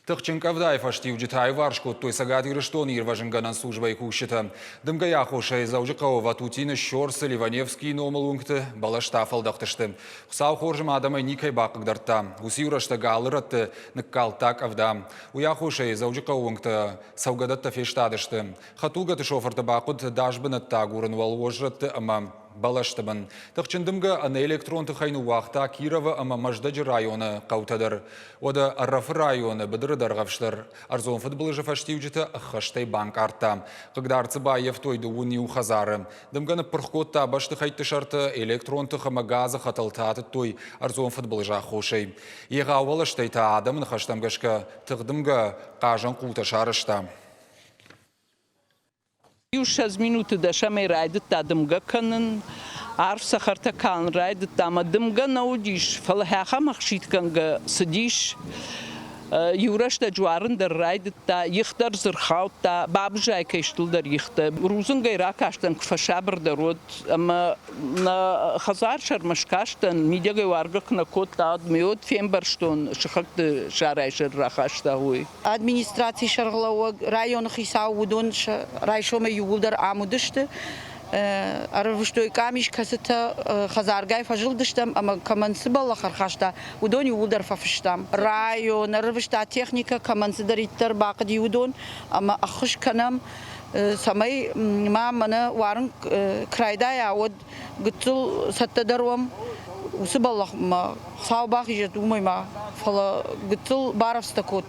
Тыхджын къӕвдайы фӕстиуджытӕ аиуварс кодтой Цӕгат Ирыстоны ирвӕзынгӕнӕн службӕйы кусджытӕ. Дымгӕйы аххосӕй Дзӕуджыхъӕуы Ватутины, Щорсы, Ливаневскийы номыл уынгты бӕлӕстӕ афӕлдӕхтысты. Хуыцау хорз ӕмӕ адӕмӕй никӕй бахъыгдардта. Уыцы-иу рӕстӕг алы рӕтты ныккалдта къӕвда. Уый аххосӕй Дзӕуджыхъӕуы уынгтӕ цӕугӕдӕттӕ фестадысты. Хӕдтулгӕты шофырты бахъуыд дӕс бынӕттӕ агурын уӕлвозрӕтты ӕмӕ бӕлӕсты бын. Тыхджын дымгӕ ӕнӕ электрон тыхӕй ныууагъта Кировы ӕмӕ Мӕздӕджы районы хъӕутӕ дӕр. Уӕдӕ Ӕрӕфы районы быдыры дӕргъӕвс дӕр ӕрдзон фыдбылызы фӕстиуджытӕ ӕххӕстӕй банкъардта. Хъыгдард дзы баййӕфтой дыууын иу хӕдзары. Дымгӕ ныппырх кодта бӕстыхӕйтты сӕрты, электрон тых ӕмӕ газы хӕтӕлтӕ атыдтой ӕрдзон фыдбылызы аххосӕй. Егъау бӕлӕстӕй та адӕмы ныхӕстӕм гӕсгӕ тыхдымгӕ хъазӕн хъултӕ сарӕзта. Иу 20 минуты дӕсӕмӕй райдыдта дымгӕ кӕнын, арв цӕхӕртӕ калын райдыдта ӕмӕ дымгӕ нӕ уыдис, фӕлӕ ахӕм ӕхситгӕнгӕ цыдис. Иу рӕстӕджы уарын дӕр райдыдта, их дӕр дзы рхаудта, бабызӕй кӕй стылдӕр ихтӕ. Рудзынгӕй ракастӕн, куы фӕсабырдӕр уӕд ӕмӕ нӕ хӕдзар сӕрмӕ скастӕн, мидӕгӕй уаргӕ куы нӕ кодта, уӕд мӕ уӕд фембӕрстон, сыхӕгты сарайы сӕр рахаста, уый. Администрацийы сӕргълӕууӕг, районы хицау, уыдон райсомӕй иууылдӕр ам уыдысты. Ӕрывыстой къамис, кӕцытӕ хӕдзаргай фӕзылдыстӕм ӕмӕ кӕмӕн цы бӕллӕх ӕрхаста, уыдон иууылдӕр фӕфыстам. Район ӕрывыста техникӕ, кӕмӕн цыдӕриддӕр бахъуыди, уыдон ӕмӕ ӕххуыс кӕнӕм, цӕмӕй ма мӕнӕ уарын куы райдайа, уӕд гыццыл цӕттӕдӕр уӕм. Уыцы бӕллӕхмӕ Хуыцау бахизӕд уымӕй ма, фӕлӕ гыццыл барӕвдзытӕ кодта.